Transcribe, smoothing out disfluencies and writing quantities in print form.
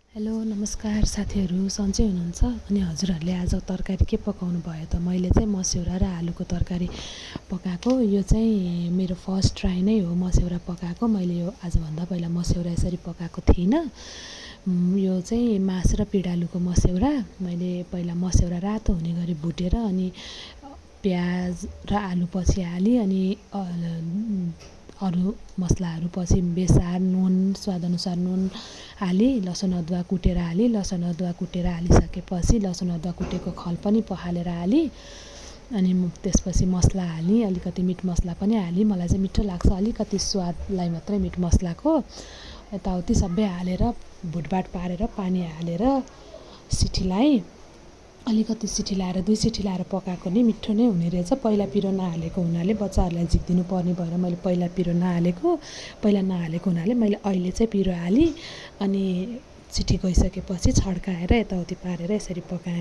Hello नमस्कार साथीहरू, सन्चै हुनुहुन्छ? अनि हजुरहरूले आज तरकारी के पकाउनु भयो त? मैले चाहिँ मस्यौरा र आलुको तरकारी पकाएको। यो चाहिँ मेरो फर्स्ट ट्राई नै हो मस्यौरा पकाएको। मैले यो आजभन्दा पहिला मस्यौरा यसरी पकाएको थिइनँ। यो चाहिँ मास र पिँडालुको मस्यौरा। मैले पहिला मस्यौरा रातो हुने गरी भुटेर अनि प्याज र आलु पछि हालेँ अनि अरू मसलाहरू पछि बेसार, नुन, स्वादअनुसार नुन हालेँ, लसुन अदुवा कुटेर हालेँ। लसुन अदुवा कुटेर हालिसकेपछि लसुन अदुवा कुटेको खल पनि पखालेर हालेँ। अनि त्यसपछि मसला हालेँ, अलिकति मिट मसला पनि हालेँ। मलाई चाहिँ मिठो लाग्छ, अलिकति स्वादलाई मात्रै मिट मसलाको। यताउति सबै हालेर भुटभाट पारेर पानी हालेर सिटी लगाएँ। अलिकति सिटी लाएर 2 सिटी लाएर पकाएको नि मिठो नै हुने रहेछ। पहिला पिरो नहालेको हुनाले बच्चाहरूलाई झिक्दिनु पर्ने भएर मैले पहिला पिरो नहालेको हुनाले मैले अहिले चाहिँ पिरो हालेँ। अनि सिटी गइसकेपछि छड्काएर यताउति पारेर यसरी पकाएँ।